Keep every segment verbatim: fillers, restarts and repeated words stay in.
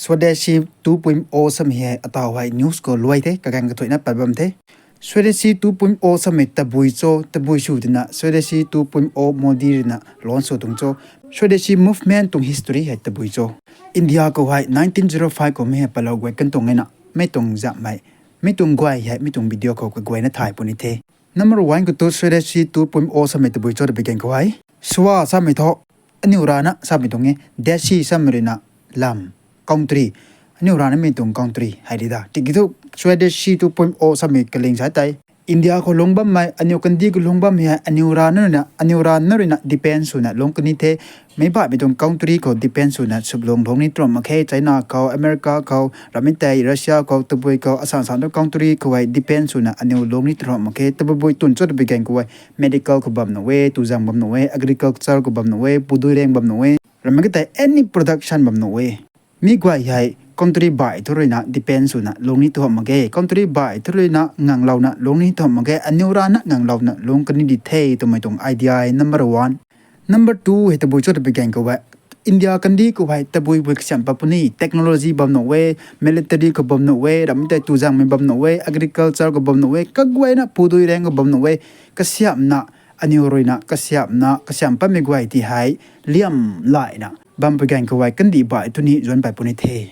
Swadeshi two point o samei hei ataw hei news khou luai the, kagaeng kathuina pat bam the. Swadeshi two point o samei tabui cho, tabui sw twna Swadeshi two point o Modi ruina launch sw tuang cho. Swadeshi movement tuang history hei tabui cho. India khou hei nineteen zero five khou mi hei palou guay kan tuang e na, mei tuang zammei, mei tuang guay hei, mei tuang video khou kaguayna thay puni the. Number one khou thu Swadeshi two point o samei tabui cho ta bi gan khou hei. Swa samei thu, aniu rana samei tuang e, Deshi samei ruina lam, country. Aniu rana mei tuang country hei di da. Tiki thu Swadeshi two point o samei kaling sa tei, India khou lungc bammei, aniu kandih khou lungc bammei hei, aniu rana ruina, aniu rana ruina depend swna lungc kani the. Meic baihmei tuang country khou depend swna suplung lungc ni tuang mak khe, China khou, America khou, ramei tei Russia khou, tabui khou, asan san tuang country khou hei depend swna aniu lungc ni tuang mak khe, tabui bui tun cho ta bi gan khou hei, medical khou bam nuh e, tuzang bam nuh e, agriculture khou bam nuh e, pudui reng bam nuh e, ramei ka tei any production bam nuh e. Mi guay hei country baih thu ruina depend swna lungc ni tuang mak ge, country baih thu ruina nganglouna lungc ni tuang mak ge, aniu rana nganglouna lungc kani di the twmei tuang idea hei number one. Number two hei tabui cho ta bi gan khou hei, India kandih khou hei tabui bui kasiamh pat puni, technology bam nuh e, military khou bam nuh e, ramei tei tuzangmei bam nuh e, agriculture khou bam nuh e, kaguayna pudui reng khou bam nuh e, kasiamhna, aniu ruina kasiamhna, kasiamh patmei guay ti hei liam laina bam pui gan khou hei kandih baih thu ni zuanc pat puni the.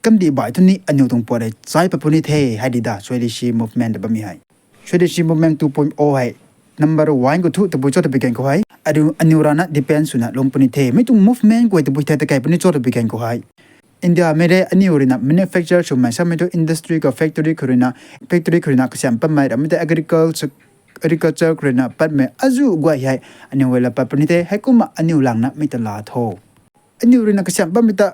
Kandih baih thu ni aniu tuang puat hei chai pat puni the hei di da, Swadeshi movement ta bammei hei. Swadeshi movement two point o hei number one khou thu tabui cho ta bi gan khou hei, aniu, aniu rana depend swna lungc puni the. Mi tuang movement khou hei tabui the ta kei puni cho ta bi gan khou hei, India mei re aniu ruina manufacture swmei samei thu industry khou, factory khou ruina, factory khou ruina kasiamh patmei, ramei tei agriculture, agriculture khou ruina patmei azuh guay hei aniu guay la pat puni the. Heikumna aniu langna mei ta la tho. Aniu ruina kasiamh patmei ta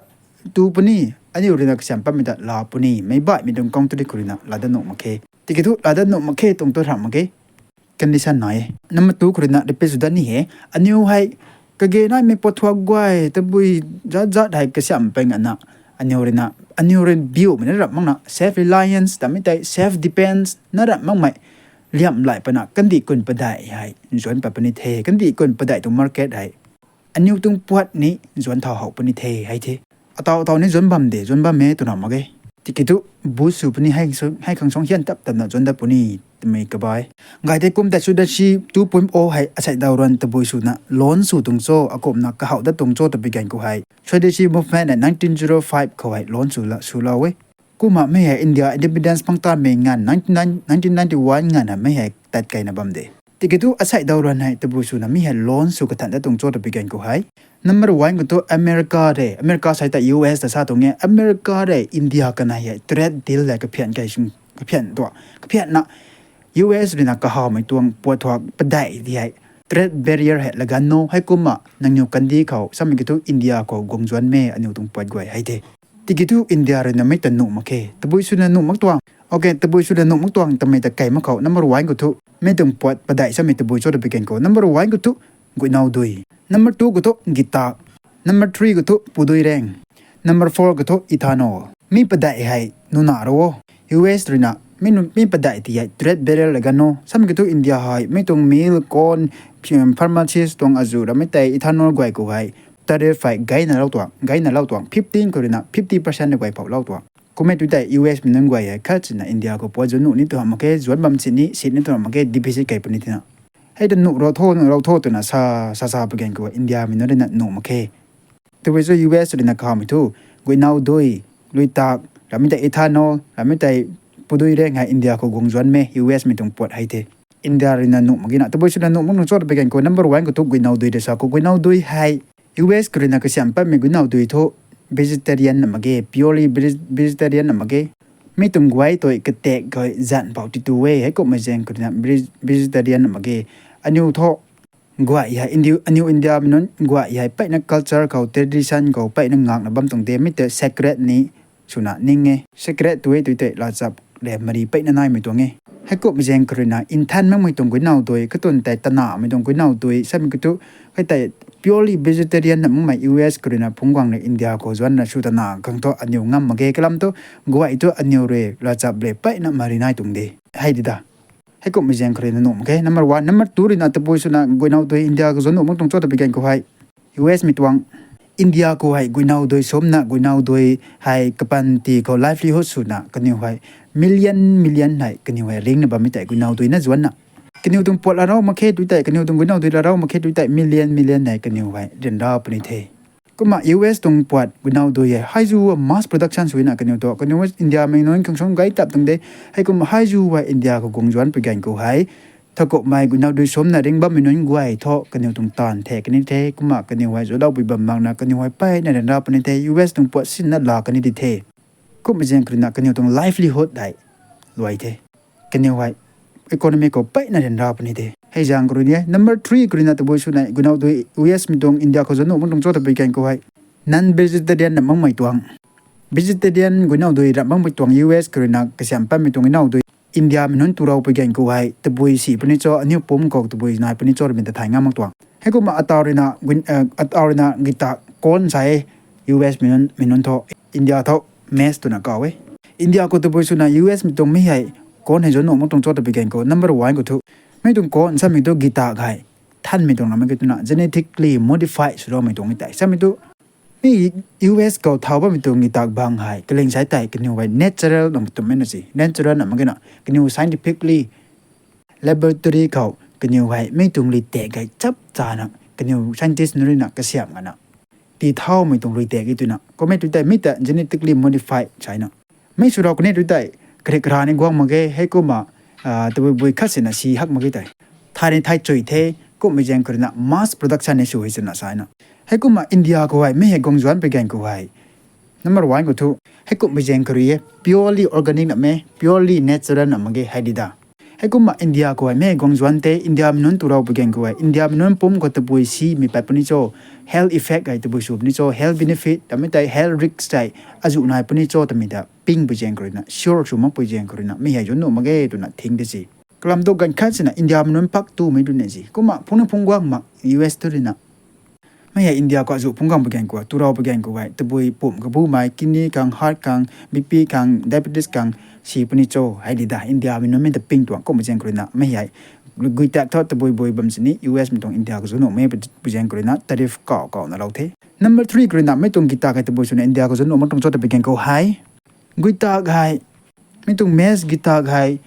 tu puni, aniu ruina kasiamh patmei ta la puni, meic baihmei tuang country khou ruina laa dat nuh mak khe. Tiki thu laa dat nuh mak khe tuang tu ramh mak ge. Condition nai e. Number two khou ruina repeat sw dat ni he. Aniu hei kage naimei puat thuak guay tabui zat zat hei kasiamh peng ana, aniu ruina, aniu rui biumei na ramh makna self reliance, tamei tei self dependence na ramh makmei liam lai pana kandih kun padeih hei zuanc pat puni the. Kandih kun padeih tuang market hei aniu tuang puat ni zuanc thau how puni the hei the. Ataw ataw ni zuanc bam de, zuanc bam e twna mak ge. Tiki thu boost sw puni hei, hei khang suang hian tap tapna zuanc dat puni twmei kabai. Gay tei kum tei Swadeshi two point o hei asei daw ruan tabui swna launch sw tuang cho, akumna kahow dat tuang cho ta bi gan khou hei, Swadeshi movement hei nineteen zero five khou hei launch sw la, swlou e. Kumna mei hei India independence phang tanmei nganv, nineteen, nineteen ninety one nganv na mei hei tat keyna bam de. Tiki thu asei daw ruan hei tabui swna mi hei launch sw kathan dat tuang cho ta bi gan khou hei, number one khou thu America de, America sei ta U S ta sa tuang e, America de India kanei hei trade deal hei kaphian kei sw, kaphian tuang, kaphianna U S ruina kahawmei tuang puat thuak padeih di hei trade barrier hei lagan no, heikumna nangniw kandih khou samei ki thu India khou guang zuanc me aniu tuang puat guay hei the. Tiki thu India ruina mei ta nuh mak khe, tabui swna nuh mak tuang. Okay, tabui swna nuh mak tuang tamei ta kei mak khou, number one khou thu mei tuang puat padeih samei tabui cho ta bi gan khou, number one khou thu guinau dui, number two khou thu gitak, number three khou thu pudui reng, number four khou thu ethanol. Mi padeih hei nuna ro, U S ruina mi, mi padeih ti hei trade barrier lagan no, samei ki thu India hei mei tuang meal, corn, pharmacies tuang azuh, ramei tei ethanol guay khou hei tariff hei gayna lou tuang, gayna lou tuang, fifteen khou ruina fifty percent na guay phou lou tuang. Kummei tu tei U S mei nunc guay hei khat sina India khou puat zuanc nuh ni tu hamh mak khe, zuanc bam sini, sini tu hamh mak khe, deficit kei puni tina. Hei ta nuh ro tho, nuh ro tho twna sa, sa, sa pui gan khou India mei nunc ruina nuh mak khe. Tabui cho U S ruina kahawmei thu guinau dui, lui tak, ramei tei ethanol, ramei tei pudui reng hei India khou guang zuanc me, U S mei tuang puat hei the. India ruina nuh mak ge na, tabui swna nuh mak nung cho ta pui gan khou number one khou thu guinau dui de sa khou, guinau dui hei U S khou ruina kasiamh patmei guinau dui thu vegetarian na mak ge, purely vegetarian na mak ge. Mi tuang guay tui katak khou zanc phou ti tu e, heikumhmei zaeng khou ruina vegetarian na mak ge. Aniu thu guay hei, aniu India mei nunc guay hei peyna culture khou, tradition khou peyna ngakna bam tuang de, mi tei secret ni swna ning e. Secret tu e, tu tei lachap le mari peyna naimei tuang e. Heikumhmei zaeng khou ruina nthan makmei tuang guinau dui, katun tei tanahmei tuang guinau dui samei ki thu, hei tei purely vegetarian na makmei U S khou ruina phungc guang rui India khou zuanc na sw tana khang thu aniu ngam mak ge, kalam thu guay thu aniu rui lachap le peyna mari nai tuang de. Hei di da. Heikumhmei zaeng khou ruina nuh mak khe, number one. Number two ruina tabui swna guinau dui India khou zuanc nuh mak tuang cho ta pui gan khou hei U S mei tuang India khou hei guinaw dui somna, guinaw dui hei kapanty khou livelihood swna kaniw hei million million hei kaniw hei ringna bammei tei guinaw dui na zuanna. Kaniw tuang puat larau mak khe tu tei, kaniw tuang guinaw dui larau mak khe tu tei million million hei kaniw hei ryanra puni the. Kumna U S tuang puat guinaw dui hei hei zu mass production swna kaniw thu, kaniw Indiamei nunc khang song gay tap tuang de. Heikumna hei zu hei India khou guang zuan pui ganv khou hei, thakumhmei guinaw dui somna ring bammei nunc guay thu kaniw tuang taanv the kani the, kumna kaniw hei zuloupui bam makna kaniw hei mpeyna ryanra puni the, U S tuang puat sinna la kani di the. Kumna zaeng khou ruina kaniw tuang livelihood hei luai the. Kaniw hei economy khou mpeyna ryanra puni the. Hei zaeng khou rui ni e, number three khou ruina tabui swna guinaw dui U S mei tuang India khou zuan nuh mak tuang cho tabui ganv khou hei, non-vegetarian na makmei tuang, vegetarian guinaw dui ramh makmei tuang U S khou ruina kasiam patmei tuang guinaw dui Indiamei nunc tu rau pui ganv khou hei tabui si puni cho, aniu pumc khou tabui nai puni cho twmei ta thay ngam mak tuang. Heikumna ataw ruina, ataw ruina guitak corn sa e, U S mei nunc, mei nunc thu, India thu maize twna kaw e. India khou tabui swna U S mei tuang mi hei corn hei zuan nuh mak tuang cho tabui ganv khou number one khou thu, mei tuang corn samei thu guitak hei thanmei tuang ramh mak khe twna genetically modify swloumei tuang e tei samei thu, mi U S khou thau bammei tuang guitak bang hei kaling sai tei kaniw hei natural nung twmei na si, natural na mak khe na kaniw scientifically laboratory khou kaniw hei mei tuang lui tak hei chap chana kaniw scientist nunc ruina kasiam ngana ti thaumei tuang lui tak e twna kummei tu tei mi ta genetically modify saina mei sw rau kani tu tei karik kara ni guang mak ge. Heikumna tabui bui khat sina si hak mak ge tei thay ni thay chui the. Kumhmei zaeng khou ruina mass production ni sw hei swna sana, heikumna India khou hei mei hei guang zuan pui ganv khou hei number one khou thu, heikumhmei zaeng khou rui e purely organic na mak e, purely natural na mak ge hei di da. Heikumna India khou hei mei guang zuan the, Indiamei nunc tu rau pui ganv khou hei Indiamei nunc pumc khou tabui simei pat puni cho, health effect hei tabui sw puni cho, health benefit tamei tei health risk tei azuh nai puni cho twmei ta ping pui zaeng khou ruina, sure sw mak pui zaeng khou ruina mei hei zuan nuh mak ge twna thing de si. Kalam tu ganv khat sina Indiamei nunc pak tumei tu ne si. Kumna phungna phungc guang mak U S tu ruina mei hei India khou azuh phungc guang pui ganv khou, tu rau pui ganv khou hei tabui pumc kabumei, kidney khang, heart khang, B P khang, diabetes khang si puni cho hei di da. Indiamei nunc mei ta ping tuang. Kumhmei zaeng khou ruina mei hei guitak thu tabui bui bam sini U S mei tuang India khou zuan nuh mak pui zaeng khou ruina tariff kaw kawna lou the. Number three khou ruina mei tuang guitak hei tabui swna India khou zuan nuh mak tuang cho tabui ganv khou hei, guitak hei, mei tuang maize guitak hei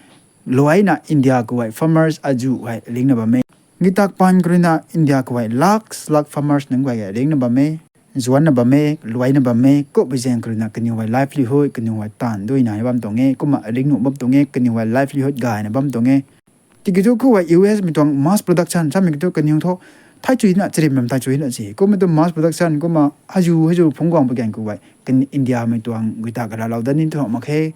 luaina India khou hei farmers azuh hei ringna bam e. Guitak paan khou ruina India khou hei lakh lakh farmers nunc guay hei ringna bam e, zuanna bam e, luaina bam e. Kumhmei zaeng khou ruina kaniw hei livelihood, kaniw hei taanv dui nai bam tuang e, kumna ring nuh bam tuang e, kaniw hei livelihood gayna bam tuang e. Tiki thu khou hei U S mei tuang mass production samei ki thu kaniw thu thay chuina charim bam thay chuina si. Kumhmei tu mass production kumna hazu hazu phungc guang pui ganv khou hei Indiamei tuang guitak kara lou dat ni thu mak khe.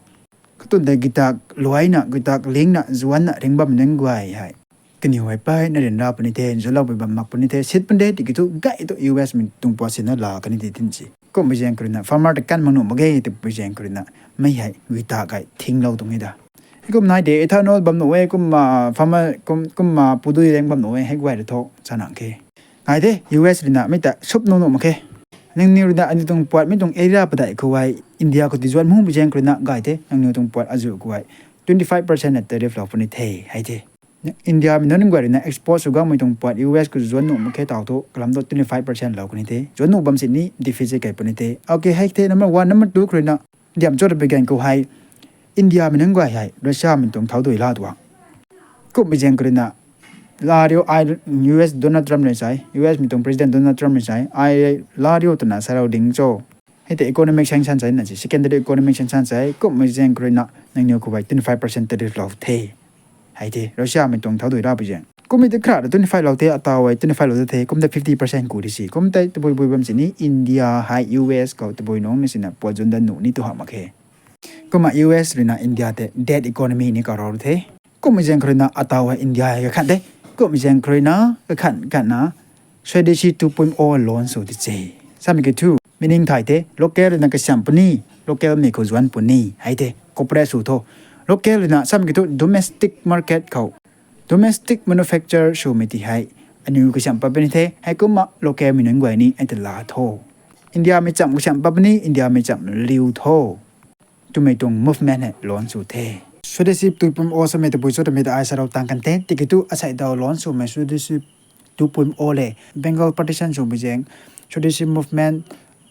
Katuang tei guitak luaina, guitak lingna, zuanna ring bammei nunc guay hei kaniw hei mpeyna ryanra puni the, zuanlou pui bam mak puni the, sit puni de. Tiki thu gay tu U S mei tuang puat sina la kani di tin si. Kumhmei zaeng khou ruina farmer ta kan mak nuh mak ge twpui zaeng khou ruina mei hei guitak hei thinglou tuang e da. Heikum nai de ethanol bam nuh e, kumna farmer, kumna pudui rang bam nuh e, hei guay ra thu chanang khe. Ngai the U S ruina mei ta sup nuh nuh mak khe. Nangniw ruina aniu tuang puat mei tuang area padeih khou hei India khou ti zuan mak pui zaeng khou ruina gay the, nangniw tuang puat azuh khou hei twenty five percent na tariff lou puni the hei the. Indiamei nunc guay ruina export sw guangmei tuang puat U S khou zuan nuh mak khe taw thu kalam tu twenty five percent lou kani the. Zuan nuh bam sini deficit kei puni the. Okay, hei the number one, number two khou ruina diam cho tabui ganv khou hei Indiamei nunc guay hei Russiamei tuang thau dui la tuang. Kumhmei zaeng khou ruina lariu ai U S Donald Trump rui sai, U S mei tuang President Donald Trump rui sai, ai lariu twna sarou ding cho. Hei tei economic sanction sai na si, secondary economic sanction sai, kumhmei zaeng khou ruina nangniw khou hei twenty five percent tariff lou the. Hei the Russiamei tuang thau dui ra pui zaeng. Kumhmei tei kra ta twenty five lou the, ataw hei twenty five lou the, kum ta fifty percent ku di si. Kum tei tabui bui bam sini India hei U S khou tabui nungc ni sina puat zuan dat nuh ni tu hamh mak khe. Kumna U S ruina India tei debt economy ni kaw rou the. Kumhmei zaeng khou ruina ataw hei India hei kakhan the. Kumhmei zaeng khou ruina kakhan khatna Swadeshi two point oh launch sw di se. Samei ki thu meaning thay the local ruina kasiam puni, local mei khou zuan puni hei the, cooperate sw tho. Local ruina samei ki thu domestic market khou domestic manufacture swmei ti hei aniu kasiam pat puni the, heikumna local mei nunc guay ni hei ta la tho. Indiamei cham kasiam pat puni, Indiamei cham liu tho twmei tuang movement hei launch sw the. Swadeshi two point oh samei tabui cho twmei ta ai sarou tang kan the. Tiki thu asei daw launch swmei Swadeshi two point oh le Bengal partition swmei zaeng Swadeshi movement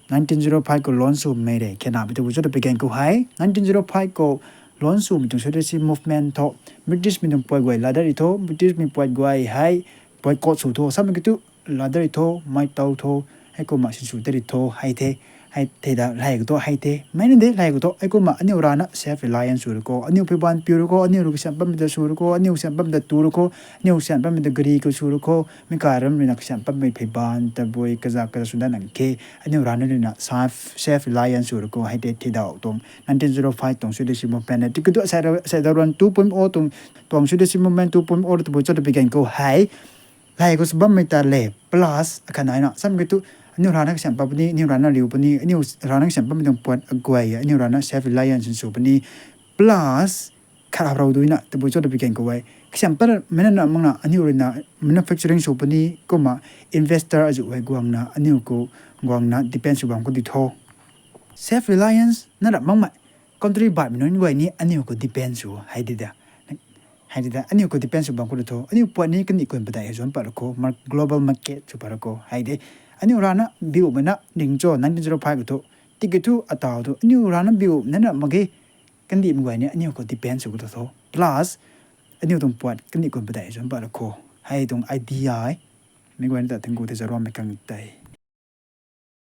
nineteen zero five khou launch swmei rui khenamei tu cho ta pui gan khou hei, nineteen zero five khou launch swmei tuang Swadeshi movement thu British mei tuang puat guay ladder rui thu, British mei puat guay hei boycott sw tho, samei ki thu ladder rui thu, mei tow tho, heikumna sinsw tei rui thu hei the. Hei the da, lay khou thu hei the, mei na de lay khou thu, heikumna aniu rana self reliance sw ru kho, aniu phey baanv piu ru kho, aniu rui kasiam bammei ta sw ru kho, aniu kasiam bammei ta tu ru kho, aniu kasiam bammei ta gari khou sw ru kho, meic kai ram rui na kasiam bammei phey baanv tabui kazak kazak sw dat nang khe, aniu rana rui na self, self reliance sw ru kho, hei the, the da tuang nineteen zero five tuang Swadeshi movement na. Tiki thu asei da, asei da run two point o tuang, tuang Swadeshi movement two point o tabui cho ta pui gan khou hei, lay khou sw bammei ta le, plus akhat naina samei ki thu, aniu rana kasiam pat puni, aniu rana riu puni, aniu rana kasiam patmei tuang puat aguay aniu rana self reliance sw puni, plus khat hap rou duina tabui cho ta pui gan khou hei, kasiam patmei na na makna aniu rui na manufacturing sw puni, kumna investor azuh hei guangna aniu khou guangna depend sw bam khou di tho. Self reliance na rap makmei country baihmei nunc guay ni aniu khou depend sw hei di da. Hei di da, aniu khou depend sw bam khou di tho, aniu puat ni kandih kun padeih hei zuanc pat ru kho, mar-, global market sw pat ru kho, hei de. Aniu rana biumei na ning cho nineteen zero five khou thu, tiki thu ataw thu aniu rana biumei na na mak ge, kandihmei guay ni aniu khou depend sw khou tu tho, plus aniu tuang puat kandih kun padeih zuanc pat ru kho, hei tuang idea e. Meic guay na ta thangc ku the, zaruammei kang tei.